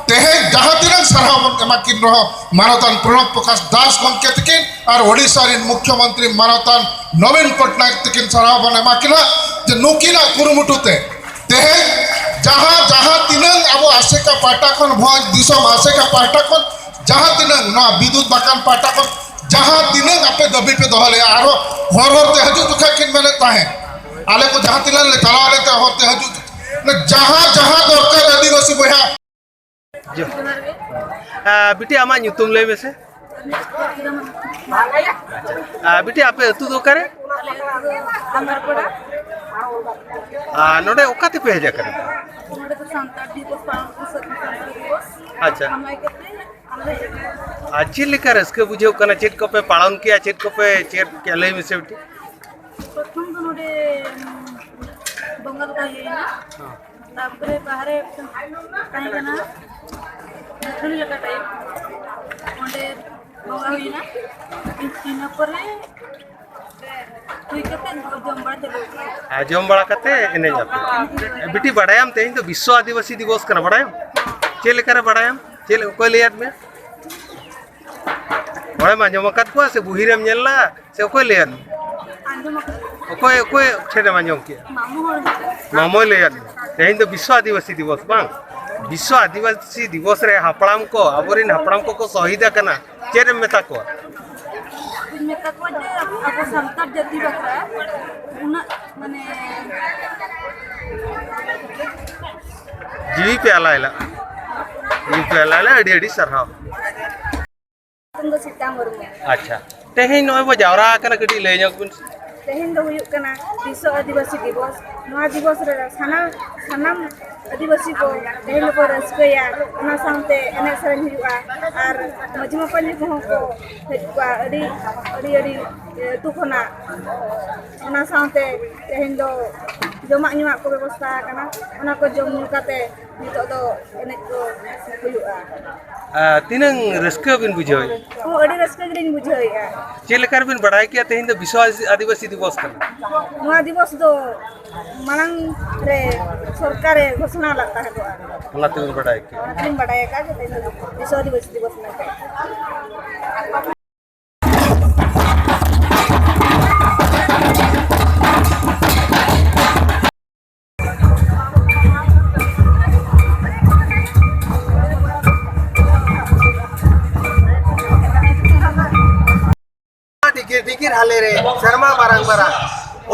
ᱛᱮᱦᱮᱧ ᱡᱟᱦᱟᱸ ᱛᱤᱱᱟᱹᱝ ᱥᱟᱨᱦᱟᱣ ᱵᱚᱱ ᱮᱢᱟ ᱠᱤᱱ ᱨᱮᱦᱚᱸ, ᱢᱟᱱᱚᱛᱟᱱ ᱯᱨᱚᱬᱚᱵᱽ ᱯᱨᱚᱠᱟᱥ ᱫᱟᱥ ᱜᱚᱢᱠᱮ ᱛᱟᱹᱠᱤᱱ ᱟᱨ ᱳᱰᱤᱥᱟ ᱨᱮᱱ ᱢᱩᱠᱷᱭᱚᱢᱚᱱᱛᱨᱤ ᱢᱟᱱᱚᱛᱟᱱ ᱱᱚᱵᱤᱱ ᱯᱚᱴᱱᱟᱭᱮᱠ ᱛᱟᱹᱠᱤᱱ ᱥᱟᱨᱦᱟᱣ ᱵᱚᱱ ᱮᱢᱟ ᱠᱤᱱᱟ ᱡᱮ ᱱᱩᱠᱤᱱᱟᱜ ᱠᱩᱨᱩᱢᱩᱴᱩ ᱛᱮ ᱛᱮᱦᱮᱧ ᱡᱟᱦᱟᱸ, ᱡᱟᱦᱟᱸ ᱛᱤᱱᱟᱹᱝ ᱟᱵᱚ ᱟᱥᱮᱠᱟ ᱯᱟᱦᱴᱟ ᱠᱷᱚᱱ, ᱵᱷᱚᱸᱡᱽ ᱫᱤᱥᱚᱢ ᱟᱥᱮᱠᱟ ᱯᱟᱦᱴᱟ ᱠᱷᱚᱱ ᱡᱟᱦᱟᱸ ᱛᱤᱱᱟᱹᱝ ᱱᱚᱣᱟ ᱵᱤᱫᱩᱛ ᱵᱟᱜᱟᱱ ᱯᱟᱦᱴᱟ ᱠᱷᱚᱱ ᱡᱟᱦᱟᱸ ᱛᱤᱱᱟᱹᱝ ᱟᱯᱮ ᱫᱟᱹᱵᱤ ᱯᱮ ᱫᱚᱦᱚ ᱞᱮᱜᱼᱟ, ᱟᱨᱦᱚᱸ ᱦᱚᱨ ᱦᱚᱨ ᱛᱮ ᱦᱤᱡᱩᱜ ᱡᱚᱠᱷᱟᱡ ᱠᱤᱱ ᱢᱮᱱᱮᱫ ᱛᱟᱦᱮᱸᱫ, ᱟᱞᱮ ᱠᱚ ᱡᱟᱦᱟᱸ ᱛᱤᱱᱟᱹᱜ ᱞᱮ ᱪᱟᱞᱟᱣ ᱞᱮᱱ ᱛᱟᱦᱮᱸᱫ ᱦᱚᱨ ᱛᱮ ᱦᱤᱡᱩᱜ, ᱡᱟᱦᱟᱸ ᱡᱟᱦᱟᱸ ᱫᱚᱨᱠᱟᱨ ᱟᱹᱫᱤᱵᱟᱹᱥᱤ ᱵᱚᱭᱦᱟ᱾ ᱡᱚᱦᱟᱨ᱾ ᱟᱨ ᱵᱤᱴᱤ, ᱟᱢᱟᱜ ᱧᱩᱛᱩᱢ ᱞᱟᱹᱭ ᱢᱮᱥᱮ᱾ ᱟᱨ ᱵᱤᱴᱤ, ᱟᱯᱮ ᱟᱹᱛᱩ ᱫᱚ ᱚᱠᱟᱨᱮ? ᱟᱞᱮ ᱟᱹᱛᱩ ᱫᱚ ᱟᱢᱵᱟᱨᱯᱟᱲᱟ᱾ ᱟᱨ ᱱᱚᱰᱮ ᱚᱠᱟ ᱛᱮᱯᱮ ᱦᱮᱡ ᱟᱠᱟᱱᱟ? ᱱᱚᱰᱮ ᱫᱚ ᱥᱟᱱᱛᱟᱲ ᱫᱤᱵᱚᱥ ᱯᱟᱞᱚᱱ ᱠᱚ ᱥᱟᱹᱛ ᱥᱟᱱᱛᱟᱲ ᱫᱤᱵᱚᱥ᱾ ᱟᱪᱪᱷᱟ᱾ ᱚᱱᱟ ᱤᱭᱠᱟᱹᱛᱮ ᱟᱞᱮ ᱦᱮᱡ ᱟᱠᱟᱱᱟ᱾ ᱟᱨ ᱪᱮᱫ ᱞᱮᱠᱟ ᱨᱟᱹᱥᱠᱟᱹ ᱵᱩᱡᱷᱟᱹᱜ ᱠᱟᱱᱟ? ᱪᱮᱫ ᱠᱚᱯᱮ ᱯᱟᱞᱚᱱ ᱠᱮᱜᱼᱟ? ᱪᱮᱫ ᱠᱚᱯᱮ ᱪᱮᱫ ᱠᱮᱜᱼᱟ? ᱞᱟᱹᱭ ᱢᱮᱥᱮ ᱵᱤᱴᱤ᱾ ᱯᱨᱚᱛᱷᱚᱢ ᱫᱚ ᱱᱚᱰᱮ, ᱩᱢ, ᱵᱚᱸᱜᱟ ᱞᱮᱠᱟ ᱦᱩᱭᱮᱱᱟ᱾ ᱦᱚᱸ᱾ ᱛᱟᱨᱯᱚᱨᱮ ᱵᱟᱦᱨᱮ ᱛᱟᱦᱮᱸ ᱠᱟᱱᱟ, ᱠᱷᱟᱹᱞᱤ ᱞᱮᱠᱟ ᱴᱟᱭᱤᱯ, ᱚᱸᱰᱮ ᱵᱚᱸᱜᱟ ᱦᱩᱭᱮᱱᱟ᱾ ᱤᱱᱟᱹ ᱯᱚᱨᱮ ᱦᱩᱭ ᱠᱟᱛᱮ ᱡᱚᱢ ᱵᱟᱲᱟ ᱪᱟᱹᱞᱩ ᱠᱟᱱᱟ᱾ ᱟᱨ ᱡᱚᱢ ᱵᱟᱲᱟ ᱠᱟᱛᱮ ᱮᱱᱮᱡ ᱟᱯᱮ᱾ ᱵᱤᱴᱤ, ᱵᱟᱲᱟᱭᱟᱢ ᱛᱮᱦᱮᱧ ᱫᱚ ᱵᱤᱥᱥᱚ ᱟᱹᱫᱤᱵᱟᱹᱥᱤ ᱫᱤᱵᱚᱥ ᱠᱟᱱᱟ, ᱵᱟᱲᱟᱭᱟᱢ? ᱪᱮᱫ ᱞᱮᱠᱟᱨᱮ ᱵᱟᱲᱟᱭᱟᱢ? ᱪᱮᱫ ᱞᱮᱠᱟ, ᱚᱠᱚᱭ ᱞᱟᱹᱭᱟᱫ ᱢᱮ? ᱦᱚᱲᱮᱢ ᱟᱸᱡᱚᱢ ᱟᱠᱟᱫ ᱠᱚᱣᱟ ᱥᱮ ᱵᱩᱦᱤ ᱨᱮᱢ ᱧᱮᱞ ᱞᱮᱫᱟ ᱥᱮ ᱚᱠᱚᱭ ᱞᱟᱹᱭᱟᱫ ᱢᱮ? ᱟᱸᱡᱚᱢ ᱟᱠᱟᱫ᱾ ᱚᱠᱚᱭ, ᱚᱠᱚᱭ ᱴᱷᱮᱱᱮᱢ ᱟᱸᱡᱚᱢ ᱠᱮᱫᱟ? ᱢᱟᱢᱩ ᱦᱚᱲ᱾ ᱢᱟᱢᱚᱭ ᱞᱟᱹᱭᱟᱫ ᱢᱮ᱾ ᱛᱮᱦᱮᱧ ᱫᱚ ᱵᱤᱥᱥᱚ ᱟᱹᱫᱤᱵᱟᱹᱥᱤ ᱫᱤᱵᱚᱥ, ᱵᱟᱝ? ᱵᱤᱥᱥᱚ ᱟᱹᱫᱤᱵᱟᱹᱥᱤ ᱫᱤᱵᱚᱥ ᱨᱮ ᱦᱟᱯᱲᱟᱢ ᱠᱚ, ᱟᱵᱚᱨᱮᱱ ᱦᱟᱯᱲᱟᱢ ᱠᱚᱠᱚ ᱥᱚᱦᱤᱫ ᱟᱠᱟᱱᱟ, ᱪᱮᱫ ᱮᱢ ᱢᱮᱛᱟ ᱠᱚᱣᱟ? ᱤᱧ ᱢᱮᱛᱟ ᱠᱚᱣᱟ ᱡᱮ ᱟᱵᱚ ᱥᱟᱱᱛᱟᱲ ᱡᱟᱹᱛᱤ ᱵᱟᱠᱷᱨᱟ ᱩᱱᱟᱹᱜ, ᱢᱟᱱᱮ, ᱡᱤᱣᱤ ᱯᱮ ᱟᱞᱟᱭ ᱞᱟᱜᱼᱟ᱾ ᱡᱤᱣᱤ ᱯᱮ ᱟᱞᱟᱭ ᱞᱟᱜᱼᱟ, ᱟᱹᱰᱤ ᱟᱹᱰᱤ ᱥᱟᱨᱦᱟᱣ᱾ ᱧᱩᱛᱩᱢ ᱫᱚ ᱥᱤᱛᱟ ᱢᱩᱨᱢᱩ᱾ ᱟᱪᱪᱷᱟ, ᱛᱮᱦᱮᱧ ᱱᱚᱜᱼᱚᱭ ᱵᱚ ᱡᱟᱣᱨᱟ ᱟᱠᱟᱱᱟ, ᱠᱟᱹᱴᱤᱡ ᱞᱟᱹᱭ ᱧᱚᱜ ᱵᱤᱱ ᱥᱮ᱾ ᱛᱮᱦᱮᱧ ᱫᱚ ᱦᱩᱭᱩᱜ ᱠᱟᱱᱟ ᱵᱤᱥᱥᱚ ᱟᱹᱫᱤᱵᱟᱹᱥᱤ ᱫᱤᱵᱚᱥ᱾ ᱱᱚᱣᱟ ᱫᱤᱵᱚᱥ ᱨᱮ ᱥᱟᱱᱟᱢ, ᱥᱟᱱᱟᱢ ᱟᱹᱫᱤᱵᱟᱹᱥᱤ ᱠᱚ ᱛᱮᱦᱮᱧ ᱫᱚᱠᱚ ᱨᱟᱹᱥᱠᱟᱹᱭᱟ, ᱚᱱᱟ ᱥᱟᱶᱛᱮ ᱮᱱᱮᱡ ᱥᱮᱨᱮᱧ ᱦᱩᱭᱩᱜᱼᱟ ᱟᱨ ᱢᱟᱹᱡᱷᱤ ᱢᱟᱯᱟᱡᱷᱤ ᱠᱚᱦᱚᱸ ᱠᱚ ᱦᱮᱡ ᱠᱚᱜᱼᱟ᱾ ᱟᱹᱰᱤ, ᱟᱹᱰᱤ, ᱟᱹᱰᱤ ᱟᱹᱛᱩ ᱠᱷᱚᱱᱟᱜ ᱚᱱᱟ ᱥᱟᱶᱛᱮ ᱛᱮᱦᱮᱧ ᱫᱚ ᱡᱚᱢᱟᱜ ᱧᱩᱣᱟᱜ ᱠᱚ ᱵᱮᱵᱚᱥᱛᱷᱟ ᱟᱠᱟᱱᱟ, ᱚᱱᱟ ᱠᱚ ᱡᱚᱢ ᱧᱩ ᱠᱟᱛᱮ ᱱᱤᱛᱚᱜ ᱫᱚ ᱮᱱᱮᱡ ᱠᱚ ᱦᱩᱭᱩᱜᱼᱟ᱾ ᱟᱨ ᱛᱤᱱᱟᱹᱝ ᱨᱟᱹᱥᱠᱟᱹ ᱵᱤᱱ ᱵᱩᱡᱷᱟᱹᱣᱮᱫᱼᱟ? ᱦᱚᱸ, ᱟᱹᱰᱤ ᱨᱟᱹᱥᱠᱟᱹ ᱜᱮᱞᱤᱧ ᱵᱩᱡᱷᱟᱹᱣᱮᱫᱼᱟ᱾ ᱪᱮᱫ ᱞᱮᱠᱟ ᱨᱮᱵᱤᱱ ᱵᱟᱲᱟᱭ ᱠᱮᱫᱼᱟ ᱛᱮᱦᱮᱧ ᱫᱚ ᱵᱤᱥᱥᱚ ᱟᱹᱫᱤᱵᱟᱹᱥᱤ ᱫᱤᱵᱚᱥ ᱠᱟᱱᱟ? ᱱᱚᱣᱟ ᱫᱤᱵᱚᱥ ᱫᱚ ᱢᱟᱲᱟᱝ ᱨᱮ ᱥᱚᱨᱠᱟᱨᱮ ᱜᱷᱳᱥᱚᱱᱟ ᱞᱮᱫ ᱛᱟᱦᱮᱸ ᱠᱚᱜᱼᱟ᱾ ᱚᱱᱟ ᱛᱮᱵᱤᱱ ᱵᱟᱰᱟᱭ ᱠᱮᱫᱼᱟ᱾ ᱚᱱᱟ ᱛᱮᱞᱤᱧ ᱵᱟᱰᱟᱭ ᱟᱠᱟᱫᱼᱟ ᱡᱮ ᱛᱮᱦᱮᱧ ᱫᱚ ᱵᱤᱥᱥᱚ ᱟᱹᱫᱤᱵᱟᱹᱥᱤ ᱫᱤᱵᱚᱥ ᱢᱮᱱᱛᱮ᱾ ᱰᱤᱜᱤᱨ ᱰᱤᱜᱤᱨ ᱦᱟᱞᱮ ᱨᱮ ᱥᱮᱨᱢᱟ ᱢᱟᱨᱟᱝ ᱢᱟᱨᱟᱝ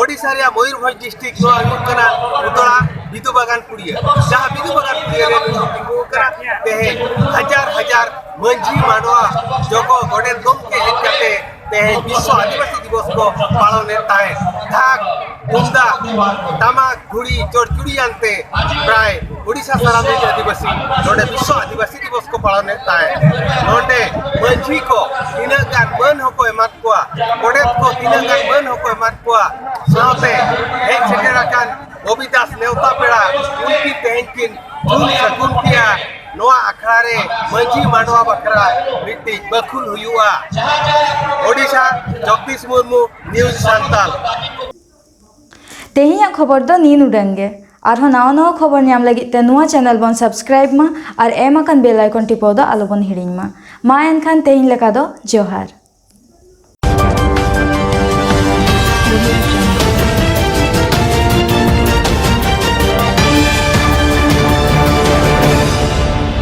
ᱳᱰᱤᱥᱟ ᱨᱮᱭᱟᱜ ᱢᱚᱭᱩᱨᱵᱷᱚᱸᱡᱽ ᱰᱤᱥᱴᱨᱤᱠᱴ ᱱᱚᱣᱟ ᱦᱩᱭᱩᱜ ᱠᱟᱱᱟ ᱩᱛᱚᱲᱟ ᱵᱤᱫᱩ ᱵᱟᱜᱟᱱ ᱯᱩᱲᱤᱭᱟᱹ᱾ ᱡᱟᱦᱟᱸ ᱵᱤᱫᱩ ᱵᱟᱜᱟᱱ ᱯᱩᱲᱤᱭᱟᱹ ᱨᱮ ᱱᱩᱭ ᱛᱤᱸᱜᱩ ᱟᱠᱟᱱᱟ᱾ ᱛᱮᱦᱮᱧ ᱦᱟᱡᱟᱨ ᱦᱟᱡᱟᱨ ᱢᱟᱹᱡᱷᱤ, ᱢᱟᱰᱣᱟ, ᱡᱚᱜᱚ, ᱜᱚᱰᱮᱛ ᱜᱚᱢᱠᱮ ᱦᱮᱡ ᱠᱟᱛᱮ ᱛᱮᱦᱮᱧ ᱵᱤᱥᱥᱚ ᱟᱹᱫᱤᱵᱟᱹᱥᱤ ᱫᱤᱵᱚᱥ ᱠᱚ ᱯᱟᱞᱚᱱᱮᱫ ᱛᱟᱦᱮᱸᱫ᱾ ᱰᱷᱟᱠ, ᱛᱩᱢᱫᱟᱜ, ᱴᱟᱢᱟᱠ, ᱜᱷᱩᱲᱤ, ᱪᱚᱲᱪᱩᱲᱤ ᱟᱱᱛᱮ ᱯᱨᱟᱭ ᱳᱰᱤᱥᱟ ᱥᱟᱱᱟᱢ ᱟᱹᱫᱤᱵᱟᱹᱥᱤ ᱱᱚᱰᱮ ᱵᱤᱥᱥᱚ ᱟᱹᱫᱤᱵᱟᱹᱥᱤ ᱫᱤᱵᱚᱥ ᱠᱚ ᱯᱟᱞᱚᱱᱮᱫ ᱛᱟᱦᱮᱸᱫ᱾ ᱱᱚᱰᱮ ᱢᱟᱹᱡᱷᱤ ᱠᱚ ᱛᱤᱱᱟᱹᱜ ᱜᱟᱱ ᱢᱟᱹᱱ ᱦᱚᱸᱠᱚ ᱮᱢᱟᱫ ᱠᱚᱣᱟ, ᱜᱚᱰᱮᱛ ᱠᱚ ᱛᱤᱱᱟᱹᱜ ᱜᱟᱱ ᱢᱟᱹᱱ ᱦᱚᱸᱠᱚ ᱮᱢᱟᱫ ᱠᱚᱣᱟ, ᱥᱟᱶᱛᱮ ᱦᱮᱡ ᱥᱮᱴᱮᱨ ᱟᱠᱟᱱ ᱨᱚᱵᱤᱫᱟᱥ ᱱᱮᱣᱛᱟ ᱯᱮᱲᱟ, ᱩᱱᱠᱤᱱ ᱛᱮᱦᱮᱧ ᱠᱤᱱ ᱛᱷᱩᱢ ᱥᱟᱹᱜᱩᱱ ᱠᱮᱜᱼᱟ᱾ ᱱᱚᱣᱟ ᱟᱠᱷᱲᱟ ᱨᱮ ᱢᱟᱹᱡᱷᱤ ᱢᱟᱰᱣᱟ ᱵᱟᱠᱷᱨᱟ ᱢᱤᱫᱴᱤᱡ ᱵᱟᱹᱠᱷᱩᱞ ᱦᱩᱭᱩᱜᱼᱟ᱾ ᱳᱰᱤᱥᱟ, ᱡᱚᱜᱽᱫᱤᱥ ᱢᱩᱨᱢᱩ, ᱱᱤᱭᱩᱡᱽ ᱥᱟᱱᱛᱟᱞ᱾ ᱛᱮᱦᱮᱧᱟᱜ ᱠᱷᱚᱵᱚᱨ ᱫᱚ ᱱᱤᱱ ᱩᱰᱟᱹᱝ ᱜᱮ᱾ ᱟᱨᱦᱚᱸ ᱱᱟᱣᱟ ᱱᱟᱣᱟ ᱠᱷᱚᱵᱚᱨ ᱧᱟᱢ ᱞᱟᱹᱜᱤᱫ ᱛᱮ ᱱᱚᱣᱟ ᱪᱮᱱᱮᱞ ᱵᱚᱱ ᱥᱟᱵᱥᱠᱨᱟᱭᱤᱵ ᱢᱟ ᱟᱨ ᱮᱢ ᱟᱠᱟᱱ ᱵᱮᱞ ᱟᱭᱠᱚᱱ ᱴᱤᱯᱟᱹᱣ ᱫᱚ ᱟᱞᱚᱵᱚᱱ ᱦᱤᱲᱤᱧ ᱢᱟ᱾ ᱢᱟ ᱮᱱᱠᱷᱟᱱ ᱛᱮᱦᱮᱧ ᱞᱮᱠᱟ ᱫᱚ ᱡᱚᱦᱟᱨ᱾